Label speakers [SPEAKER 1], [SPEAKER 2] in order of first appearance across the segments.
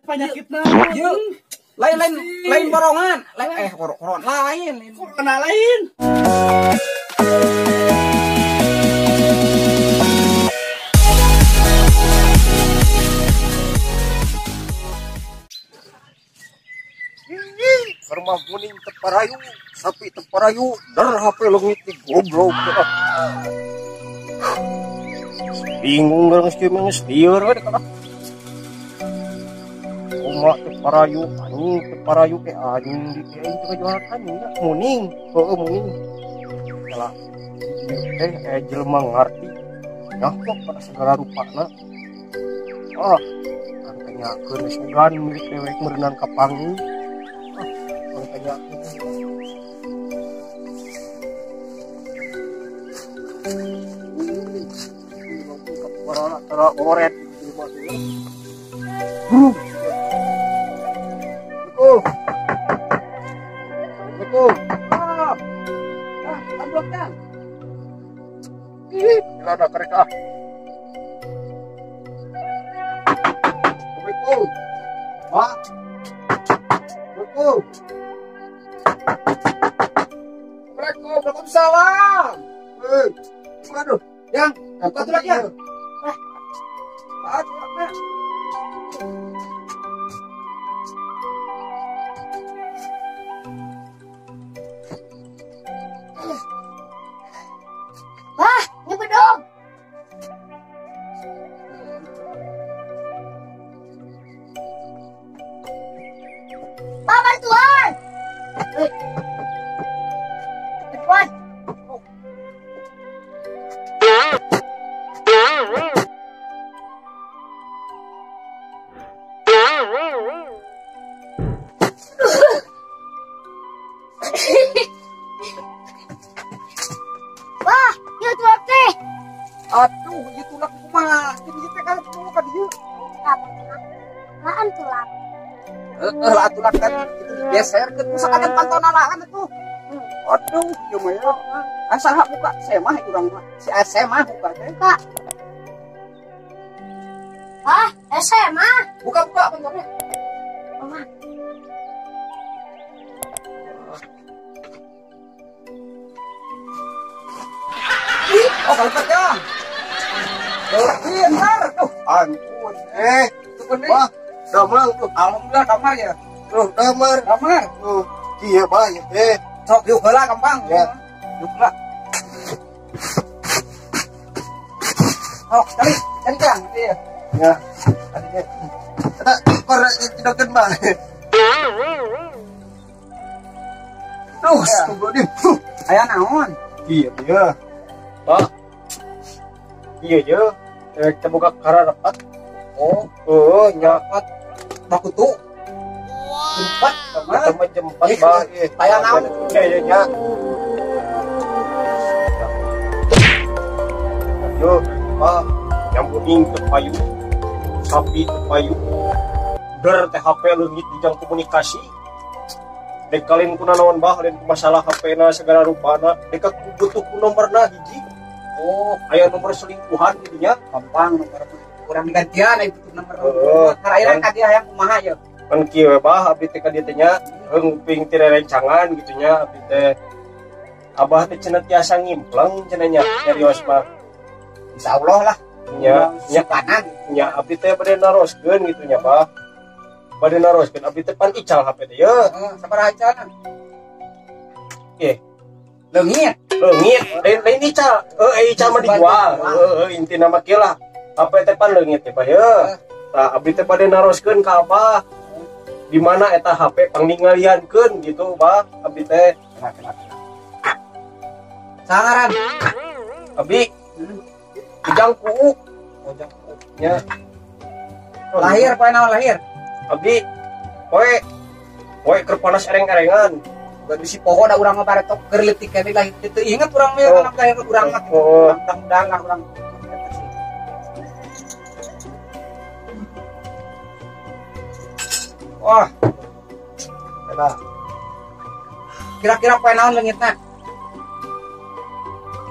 [SPEAKER 1] Penyakitna.
[SPEAKER 2] Yuk. Lain lain borongan. Lain koron lain.
[SPEAKER 1] Corona lain.
[SPEAKER 3] Rumah kuning teparayu, sapi teparayu, dar HP leungit di goblok. Bingung geus kieu mah geus lieur we kana. Kumaha teparayu, anjing teparayu ke anjing di aing teh jualan anjing ya muning, heueuh muning. Salah. Teh jelema ngarti. Nyaho pada segala rupana. Ah, tanyakeun sugan milik dewek meureunan kapangi. Tanya oret. Betul.
[SPEAKER 2] Ah, amplop kan.
[SPEAKER 3] Ih, gila ada kereta. Assalamualaikum. Pak. Assalamualaikum.
[SPEAKER 2] Assalamualaikum, waalaikumsalam.
[SPEAKER 3] Hei, waduh,
[SPEAKER 2] yang buka tuh lagi ya. Pak, Pak.
[SPEAKER 4] Wah, ini bedong. Pak, bantuan. Bantuan. Wah, ieu tulak teh.
[SPEAKER 2] Aduh, ieu tulak kumaha? Ieu teh kan tulak ka dieu.
[SPEAKER 4] Laan tulak.
[SPEAKER 2] Heeh, lah tulak kan itu digeserkeun ku sakadan pantona laan atuh. Aduh, ieu mah ya. Asa hak buka semah urang mah. Si SMA buka teh.
[SPEAKER 4] Buka. Ah, SMA.
[SPEAKER 2] Buka-buka pantona.
[SPEAKER 4] Mama.
[SPEAKER 2] Oh, kalepet ya. Pintar tuh. Ampun.
[SPEAKER 3] Wah, damar tuh.
[SPEAKER 2] Alhamdulillah damar ya.
[SPEAKER 3] Tuh, damar.
[SPEAKER 2] Damar.
[SPEAKER 3] Tuh, kieu bae teh.
[SPEAKER 2] Sok yuk heula gampang.
[SPEAKER 3] Ya.
[SPEAKER 2] Yuk heula. Sok, cari, cari Kang. Iya.
[SPEAKER 3] Ya. Tadi ge. Eta kor cidokeun mah. Tuh, tunggu di.
[SPEAKER 2] Aya naon?
[SPEAKER 3] Iya, iya. Pak. Iya, iya. Kita buka kararapat.
[SPEAKER 2] Oh,
[SPEAKER 3] oh, nyapat.
[SPEAKER 2] Bakutu. Jempat,
[SPEAKER 3] sama jempat, Pak.
[SPEAKER 2] Aya naon?
[SPEAKER 3] Iya, iya. Yo, Pak, yang kuning tepayu, sapi tepayu, der THP leungit di jang komunikasi. Dek kalin kuna naon bah, lain masalah HP na segala rupana, dek butuh ku nomorna hiji.
[SPEAKER 2] Oh,
[SPEAKER 3] aya nomor selingkuhan gitu nya.
[SPEAKER 2] Gampang nomor kurang digantian aya butuh nomor. Karairan ka dia hayang kumaha ye.
[SPEAKER 3] Kan kieu we bah, abdi teh ka dieu teh nya, nguping teh rencangan gitu nya, abdi teh abah teh cenah tiasa ngimpleng cenah nya, serius mah.
[SPEAKER 2] Insyaallah lah.
[SPEAKER 3] Nya, nya nya abdi teh bade naroskeun gitu nya, Bah. Bade naroskeun abdi teh pan ical HP teh ye.
[SPEAKER 2] Heeh, sabaraha icalna?
[SPEAKER 3] Eh,
[SPEAKER 2] leungit.
[SPEAKER 3] Leungit, lain ical. Heuh, ical mah dijual. Heuh, intina mah kieu lah. HP teh pan leungit teh, Bah ye. Tah abdi teh bade naroskeun ka Abah. Di mana eta HP pangningaliankeun gitu, Bah. Abdi teh.
[SPEAKER 2] Sangaran.
[SPEAKER 3] Abdi Ujang kuuk.
[SPEAKER 2] Ujang kuuk.
[SPEAKER 3] Ya.
[SPEAKER 2] Lahir poe naon lahir?
[SPEAKER 3] Abdi poe poe keur panas ereng-erengan.
[SPEAKER 2] Bisi poho da urang mah baretok keur leutik keneh lahir teu inget urang mah anak lahir urang mah. Urang lah urang. Wah.
[SPEAKER 3] Eta.
[SPEAKER 2] Kira-kira poe naon leungitna?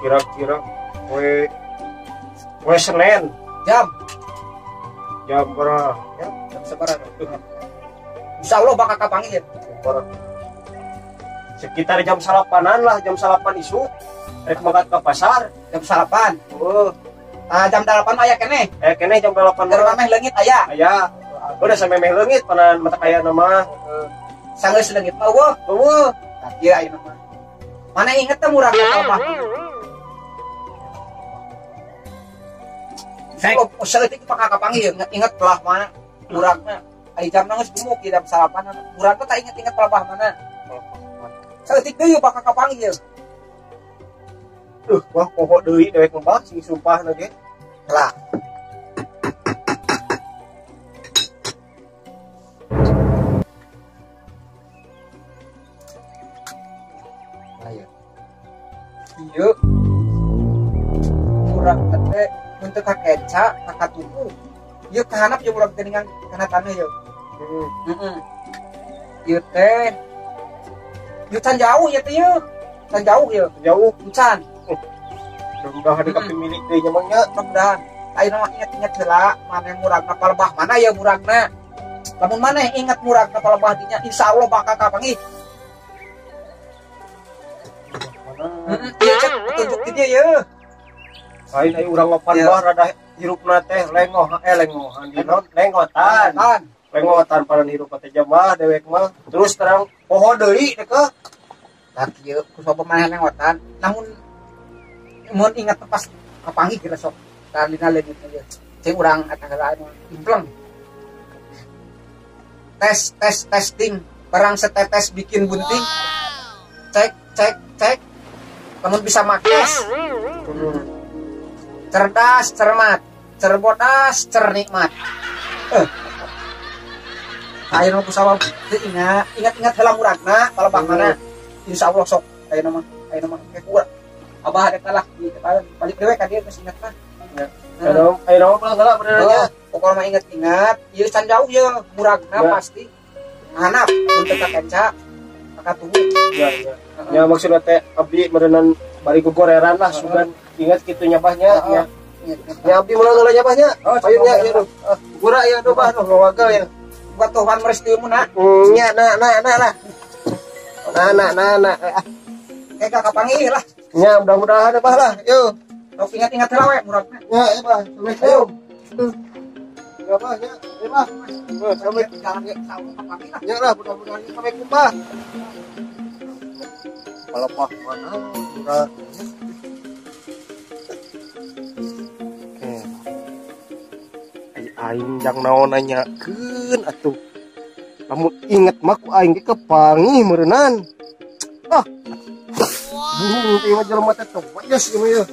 [SPEAKER 3] Kira-kira poe poe Senin.
[SPEAKER 2] Jam
[SPEAKER 3] Jam berapa?
[SPEAKER 2] Ya, jam sabaraha? Insyaallah bakal kapanggih.
[SPEAKER 3] Sekitar jam 8-an lah, jam 8 isuk. Rek mangkat ke pasar
[SPEAKER 2] jam 8.
[SPEAKER 3] Oh.
[SPEAKER 2] Ah jam 8 aya keneh.
[SPEAKER 3] Aya keneh jam 8.
[SPEAKER 2] Keur meh leungit aya.
[SPEAKER 3] Aya. Udah sampe meh leungit panan mata kaya nama.
[SPEAKER 2] Sanggeus leungit mah eueuh.
[SPEAKER 3] Eueuh.
[SPEAKER 2] Tah kieu ayeuna mah. Mana inget teh murah ka mah. Insyaallah saeutik bakal kapanggih inget pelah mana muragna. Ari jamna geus gumuk di jam 8. Muragna tah inget-inget pelah mana. Saeutik deui bakal kapanggih.
[SPEAKER 3] Wah poho deui dewek mah sing sumpah na ge.
[SPEAKER 2] Lah. Ayo. Ieu murag teh mun teu kakenca kakatuhu. Ieu kahanap jeung urang teuningan kana taneuh ieu. Heeh. Ieu teh ieu can jauh ieu teh ieu. Can jauh ieu.
[SPEAKER 3] Jauh
[SPEAKER 2] can.
[SPEAKER 3] Mudah-mudahan ka pemilik deui nya mah nya.
[SPEAKER 2] Mudah-mudahan. Ayeuna mah inget-inget heula maneh muragna palebah mana ya muragna. Lamun maneh inget muragna palebah dinya insyaallah bakal kapanggih. Heeh, ieu cek petunjuk di dieu yeuh.
[SPEAKER 3] Lain aya urang ngopan bah rada hirupna teh lengoh lengohan di naon lengotan. Lengotan paran hirup teh jamaah dewek mah. Terus terang poho deui deukeut.
[SPEAKER 2] Tah kieu ku sopo maneh lengotan namun mun ingat pas kapanggih kira sok tadina leungit aja. Cing urang eta heula impleng. Tes tes testing barang setetes bikin bunting. Cek cek cek lamun bisa makes. Cerdas cermat, cerbodas cernikmat. Ayeuna ku sawab teu ingat, ingat-ingat heula muragna palebah mana. Insyaallah sok ayeuna mah kayak kurang. Abah ada kalah di balik dewe ka dieu geus inget mah.
[SPEAKER 3] Ya. Ayeuna mah heula bener nya.
[SPEAKER 2] Pokona mah inget-inget, ieu can jauh ye muragna pasti. Hanap mun teu kakenca kakatuhu.
[SPEAKER 3] Ya ya. Ya maksudna teh abdi meureunan bari gogoreran lah sugan inget kitu nya bah nya. Ya. Ya abdi ulah heula nya bah nya. Ayo nya ieu. Gura ieu duh bah ngawagal ya.
[SPEAKER 2] Buat Tuhan merestui mun na.
[SPEAKER 3] Nya na na na lah. Na na na na.
[SPEAKER 2] Kayak kapanggih lah.
[SPEAKER 3] Ya mudah-mudahan bah lah. Yo.
[SPEAKER 2] Sok ingat-ingat heula we muragna.
[SPEAKER 3] Ya, ya bah. Assalamualaikum. Ya bah ya. Ya bah. Assalamualaikum.
[SPEAKER 2] Jalan ge saung kapanggih lah.
[SPEAKER 3] Ya lah mudah-mudahan assalamualaikum bah. Palebah mana murag. Oke. Aing jang naon nanyakeun atuh. Lamun inget mah ku aing ge kepanggih meureunnan. Ah. Burung teh mah jelema teh teu yes ieu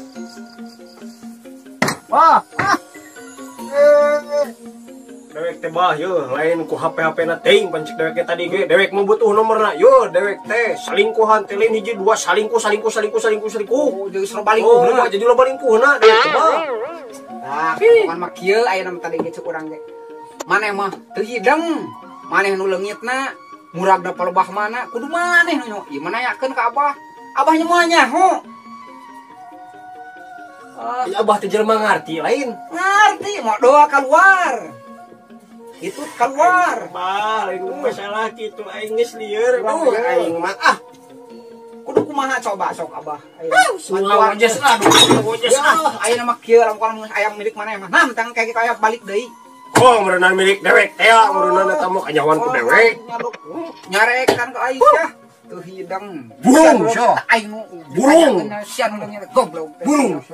[SPEAKER 3] mah. Wah. Dewek teh bah yeuh lain ku HP-HP na teuing pancik dewek teh tadi ge dewek mah butuh nomorna yeuh dewek teh salingkuhan teh lain hiji dua salingkuh salingkuh salingkuh salingkuh salingkuh.
[SPEAKER 2] Oh jadi loba lingkuhna.
[SPEAKER 3] Oh jadi loba lingkuhna dewek teh bah.
[SPEAKER 2] Tah bukan mah kieu ayeuna mah tadi ge cek urang ge. Maneh mah teu hideng. Maneh nu leungitna muragna palebah mana kudu maneh nu ieu mah nanyakeun ka abah. Abahnya moal nyaho.
[SPEAKER 3] Ya abah teh jelema ngarti lain.
[SPEAKER 2] Ngarti mau doa keluar. Itu keluar.
[SPEAKER 3] Bah, lain masalah kitu aing geus lieur. Duh, aing mah ah.
[SPEAKER 2] Kudu kumaha coba sok abah.
[SPEAKER 3] Ayo. Wajes lah, wajes lah.
[SPEAKER 2] Ayeuna mah kieu lamun ayam milik maneh mah. Nah, tang kayak kaya balik deui.
[SPEAKER 3] Oh, meureunan milik dewek teh, meureunan eta mah kanyawan ku dewek.
[SPEAKER 2] Nyarekan ka aing ya. Teu hidang.
[SPEAKER 3] Burung sia.
[SPEAKER 2] Aing
[SPEAKER 3] burung.
[SPEAKER 2] Sian goblok.
[SPEAKER 3] Burung.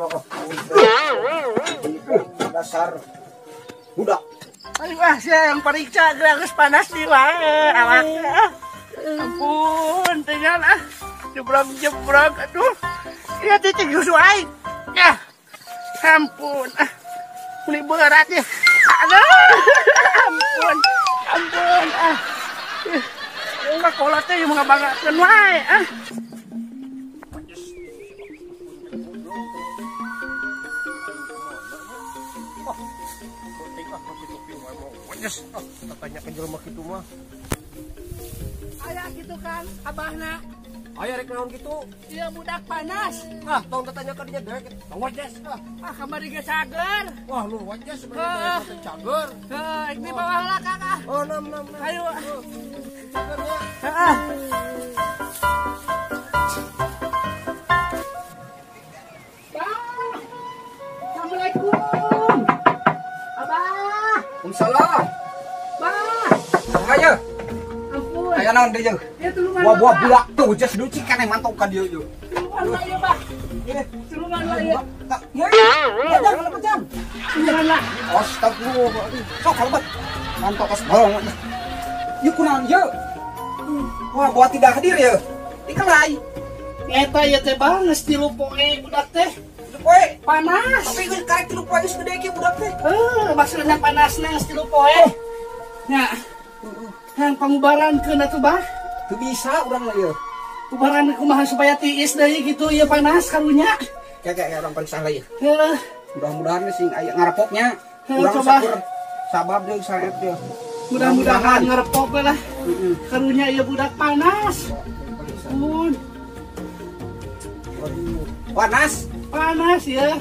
[SPEAKER 2] Dasar budak.
[SPEAKER 1] Ayo ah sia yang pariksa geus panas di wae awakna. Ampun, tinggal ah. Jebrog-jebrog aduh. Ieu titik susu aing. Ya. Ampun ah. Meni berat ya. Aduh. Ampun. Ampun ah. Kakola teh ngabanggakeun wae ah.
[SPEAKER 3] Yes, ah, tatanya ke jelema kitu mah.
[SPEAKER 1] Aya gitu kan abahna.
[SPEAKER 3] Aya rek naon kitu?
[SPEAKER 1] Ieu budak panas.
[SPEAKER 3] Ah, tong tatanya ka dinya dewek. Tong wajas.
[SPEAKER 1] Ah, kamari ge cager.
[SPEAKER 3] Wah, lu wajas sebenarnya teh cager.
[SPEAKER 1] Heuh, ini bawah lah Kak.
[SPEAKER 3] Oh, nam.
[SPEAKER 1] Ayo.
[SPEAKER 3] Cagernya.
[SPEAKER 1] Heeh. Assalamualaikum. Abah.
[SPEAKER 2] Waalaikumsalam.
[SPEAKER 1] Bah.
[SPEAKER 2] Ayo.
[SPEAKER 1] Ampun.
[SPEAKER 2] Aya naon deui jeung?
[SPEAKER 1] Ya tulungan.
[SPEAKER 2] Buah-buah bulak tuh jas duci kan mantau ka dieu yeuh.
[SPEAKER 1] Tulungan lah ya, Bah. Tulungan lah ya.
[SPEAKER 2] Ya. Jam.
[SPEAKER 1] Tulungan lah.
[SPEAKER 2] Astagfirullah. Sok kalebet. Mantau tos bolong. Ieu kunaon ieu? Wah, buah tidak hadir ya. Dikelai.
[SPEAKER 1] Eta ieu teh Bah geus 3 poe budak teh.
[SPEAKER 2] Poe
[SPEAKER 1] panas.
[SPEAKER 2] Tapi geus karek 3 poe geus gede kieu budak teh.
[SPEAKER 1] Heuh, maksudna panasna geus 3 poe. Nya. Yang pangubarankeun atuh Bah.
[SPEAKER 2] Teu bisa urang mah ieu.
[SPEAKER 1] Ubaran kumaha supaya tiis deui gitu ieu panas karunya.
[SPEAKER 2] Kayak urang periksa lah ieu.
[SPEAKER 1] Heuh.
[SPEAKER 2] Mudah-mudahan sing aya ngarepoknya. Urang
[SPEAKER 1] coba.
[SPEAKER 2] Sakur sabab deui saet ieu.
[SPEAKER 1] Mudah-mudahan ngarepok lah. Heeh. Karunya ieu budak panas. Pun.
[SPEAKER 2] Waduh, panas.
[SPEAKER 1] Panas ya.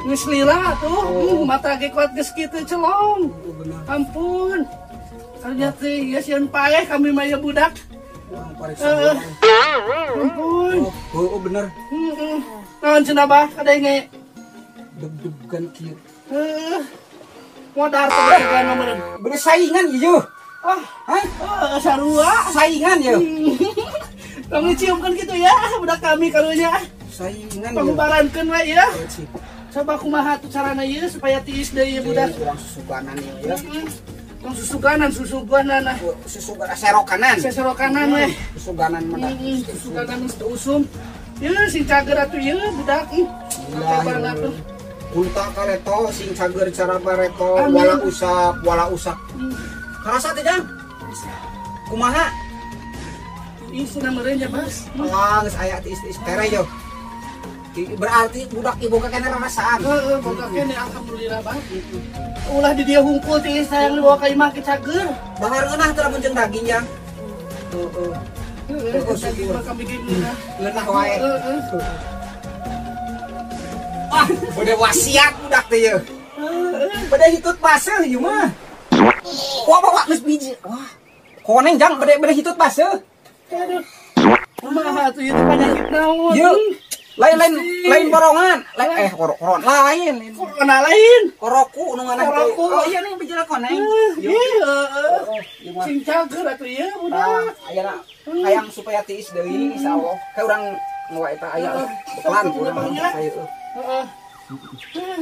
[SPEAKER 1] Geus lila tuh, mata ge kuat geus kitu celong. Ampun. Karunya teh ieu sieun paeh kami mah ieu budak. Ampun.
[SPEAKER 2] Oh, bener.
[SPEAKER 1] Heeh. Naon cenah Bah kadenge?
[SPEAKER 2] Deg-degan kieu.
[SPEAKER 1] Heeh. Modar teh kan meureun.
[SPEAKER 2] Bener saingan ieu.
[SPEAKER 1] Ah,
[SPEAKER 2] hah?
[SPEAKER 1] Sarua
[SPEAKER 2] saingan ieu.
[SPEAKER 1] Tong diciumkeun kitu ya budak kami karunya.
[SPEAKER 2] Saingan
[SPEAKER 1] pangubarankeun we ya. Coba kumaha tuh carana ieu supaya tiis deui ieu budak.
[SPEAKER 2] Urang susuganan ieu ya.
[SPEAKER 1] Tong susuganan ah.
[SPEAKER 2] Susuganan serokanan.
[SPEAKER 1] Serokanan we.
[SPEAKER 2] Susuganan mah.
[SPEAKER 1] Susuganan geus teu usum. Ieu sing cager atuh ieu budak. Kabarna tuh.
[SPEAKER 2] Kunta kareto sing cager cara bareto wala usap wala usap. Karasa teh Jang? Kumaha?
[SPEAKER 1] Tiis na meureun ya, Bas.
[SPEAKER 2] Ah, geus aya tiis-tiis tere yo. Berarti budak ibu kakeknya rarasaan.
[SPEAKER 1] Heeh, boga kene alhamdulillah Bang. Ulah di dia hungkul tiis sayang dibawa ka imah ke cager.
[SPEAKER 2] Bahar ngeunah teh lamun jeung daging Jang. Heeh.
[SPEAKER 1] Heeh, daging mah kami ge ngeunah.
[SPEAKER 2] Ngeunah wae.
[SPEAKER 1] Heeh.
[SPEAKER 2] Ah, bade wasiat budak teh yeuh. Bade hitut baseuh ieu mah. Wah, wah, wah, geus biji. Wah. Koneng Jang bade hitut baseuh.
[SPEAKER 1] Aduh. Kumaha atuh ieu teh penyakit naon?
[SPEAKER 2] Ieu lain borongan, lain koron lain.
[SPEAKER 1] Corona lain.
[SPEAKER 2] Koroku nu nganah.
[SPEAKER 1] Koroku.
[SPEAKER 2] Oh iya nih bijil koneng.
[SPEAKER 1] Iya, heeh. Sing cager atuh ieu budak.
[SPEAKER 2] Aya hayang supaya tiis deui insyaallah. Kayak urang nu eta aya pelan urang saeu.
[SPEAKER 1] Heeh.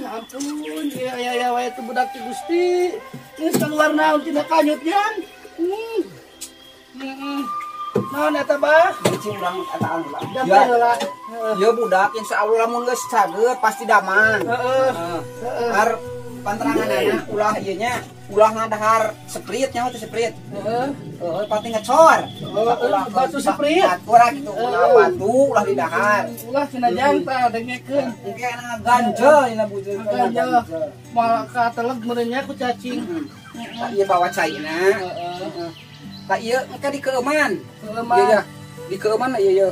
[SPEAKER 1] Ampun, ieu aya wae teh budak teh Gusti. Geus keluar naon tina kanyut jang. Heeh. Naon eta Bah?
[SPEAKER 2] Beuci urang eta anu lah. Ya. Ieu budak insyaallah lamun geus cager pasti damang.
[SPEAKER 1] Heeh.
[SPEAKER 2] Har panteranganana ulah ieu nya, ulah ngadahar sprite nya teh sprite.
[SPEAKER 1] Heeh.
[SPEAKER 2] Heeh, pati ngecor.
[SPEAKER 1] Ulah batu sprite.
[SPEAKER 2] Batu lah gitu, ulah batu ulah didahar.
[SPEAKER 1] Ulah cenah jang tah dengekeun.
[SPEAKER 2] Engke ngaganjel dina bujur.
[SPEAKER 1] Ganjel. Moal kateleg meureun nya ku cacing.
[SPEAKER 2] Heeh. Ieu bawa caina.
[SPEAKER 1] Heeh.
[SPEAKER 2] Tak ieu engke di keuman.
[SPEAKER 1] Keuman.
[SPEAKER 2] Iya, di keuman ieu ieu.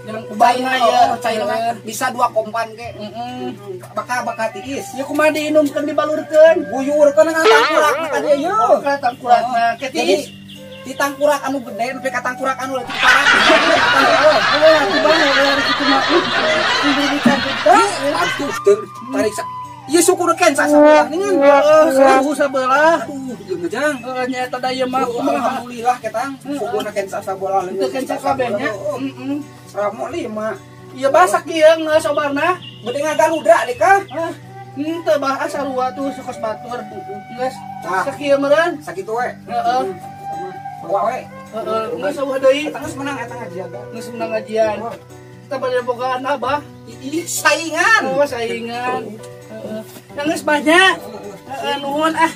[SPEAKER 1] Yang ubaina ya,
[SPEAKER 2] caina bisa 2 kompan ge.
[SPEAKER 1] Heeh.
[SPEAKER 2] Bakal tiis.
[SPEAKER 1] Ieu kumaha diinumkeun dibalurkeun?
[SPEAKER 2] Buyurkeun ngan tangkurak ka dieu ieu.
[SPEAKER 1] Ka tangkurakna ke tiis.
[SPEAKER 2] Di tangkurak anu gede nepi ka tangkurak anu leutik parah.
[SPEAKER 1] Heeh, atuh Bang, heeh kitu mah.
[SPEAKER 2] Atuh teu tarik ieu suku nu kenca sabelah ningan.
[SPEAKER 1] Heeh, suku sabelah.
[SPEAKER 2] Aduh, ieu mah Jang.
[SPEAKER 1] Heeh, nya eta da ieu mah kumaha.
[SPEAKER 2] Alhamdulillah ketang sukuna kenca sabelah.
[SPEAKER 1] Teu kenca kabeh nya. Heeh.
[SPEAKER 2] Ramo 5.
[SPEAKER 1] Ieu basak ieu geus obarna.
[SPEAKER 2] Bade ngagaludra deui kah?
[SPEAKER 1] Hah. Henteu bah sarua tuh sakos batur. Geus.
[SPEAKER 2] Tah.
[SPEAKER 1] Sakieu meureun.
[SPEAKER 2] Sakitu we.
[SPEAKER 1] Heeh.
[SPEAKER 2] Bawa we.
[SPEAKER 1] Heeh, geus eueuh deui.
[SPEAKER 2] Eta geus menang eta ngajian.
[SPEAKER 1] Geus menang ngajian. Kita bade bogaan abah.
[SPEAKER 2] Ih, saingan.
[SPEAKER 1] Oh, saingan. Heeh. Geus banyak. Heeh, nuhun ah.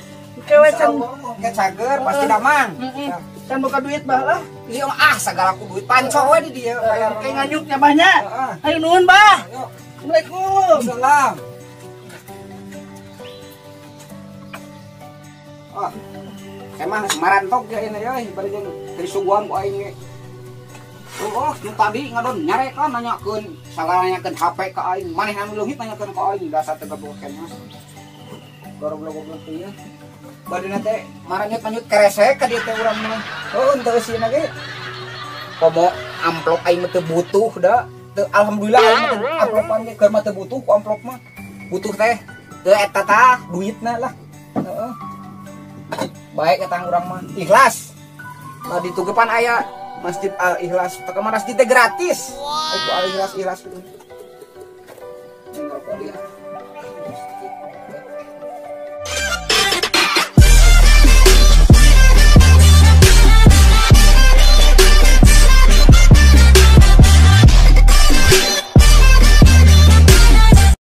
[SPEAKER 1] Kewe can
[SPEAKER 2] ke cager pasti damang.
[SPEAKER 1] Heeh. Can boga duit bah lah.
[SPEAKER 2] Ieu ah sagala ku duit pancor we di dieu.
[SPEAKER 1] Kayak nganyuknya banyak. Ayo nuhun bah. Assalamualaikum.
[SPEAKER 2] Salam. Ah. Emang marantok ya ini ya, bari jeung disuguhan ku aing ge. Oh, nu tadi ngadon nyarekan nanyakeun, salah nanyakeun HP ka aing, maneh anu leungit nanyakeun ka aing, dasar teu goblok keneh. Goblok-goblok teh ya. Badina teh maranyut-manyut keresek ka dieu teh urang mah. Oh, henteu eusina ge. Komo amplop aing mah teu butuh da. Teu, alhamdulillah aing mah teu amplopan ge, keur mah teu butuh ku amplop mah. Butuh teh teu eta tah duitna lah. Heeh. Baik kata urang mah, ikhlas. Nah, di tugepan aya Masjid Al Ikhlas, teu masjid teh gratis. Itu Al Ikhlas ikhlas gitu. Ngerokok dia.